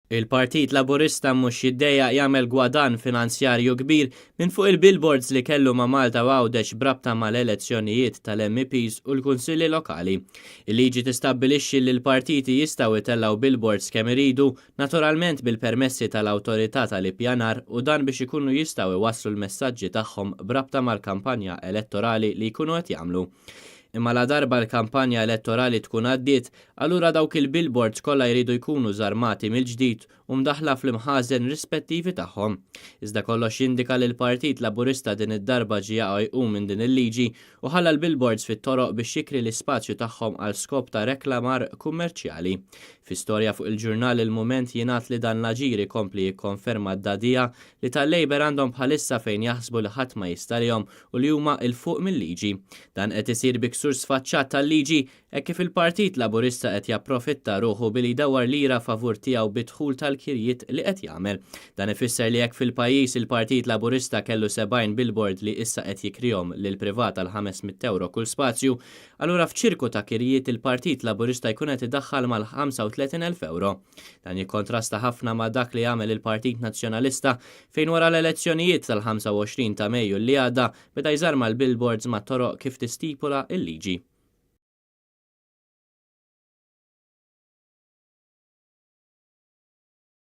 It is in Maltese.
Il-Partit Laburista mhux jiddejjaq jagħmel gwadann finanzjarju kbir minn fuq il-billboards li kellu ma' Malta u Għawdex b'rabta mal-elezzjonijiet tal-MEPs u l-Kunsilli Lokali. Il-liġi tistabbilixxi li l-partiti jistgħu jtellgħu billboards kemm iridu, naturalment bil-permessi tal-Awtorità tal-Ippjanar u dan biex ikunu jistgħu jwasslu l-messaġġi tagħhom b'rabta mal-kampanja elettorali li jkunu qed jagħmlu. Imma ladarba l-kampanja elettorali tkun għaddiet, allura dawk il-billboards kollha jridu jkunu żarmati mill-ġdid u mdaħħla fl-imħażen rispettivi tagħhom. Iżda kollox jindika li l-Partit Laburista din id-darba ġie jaqa' jqum minn din il-liġi u ħalla l-billboards fit-toroq biex jikri l-ispazju tagħhom għal skop ta' reklamar kummerċjali. Fi storja fuq il-ġurnal Il-Mument jingħad li dan l-aġir ikompli jikkonferma d-dagħdigħa li tal-Labour għandhom bħalissa fejn jaħsbu li ħadd ma jista' lihom u li huma 'l fuq mil-liġi. Dan qed isir bi ksur sfaċċat tal-liġi hekk kif il-Partit Laburista qed japprofitta ruħu billi jdawwar lira favur tiegħu bid-dħul tal-kirjiet li qed jagħmel. Dan ifisser li jekk fil-pajjiż il-Partit Laburista kellu 70 billboard li issa qed jikrihom lill-privat għal 500 ewro kull spazju, allura f'ċirku ta' kirjiet il-Partit Laburista jkun qed idaħħal mal-35,000 ewro. Dan jikkontrasta ħafna ma' dak li għamel il-Partit Nazzjonalista fejn wara l-elezzjonijiet tal-25 ta' Mejju li għadda beda jżarma l-billboards mat-toroq kif tistipula l-liġi.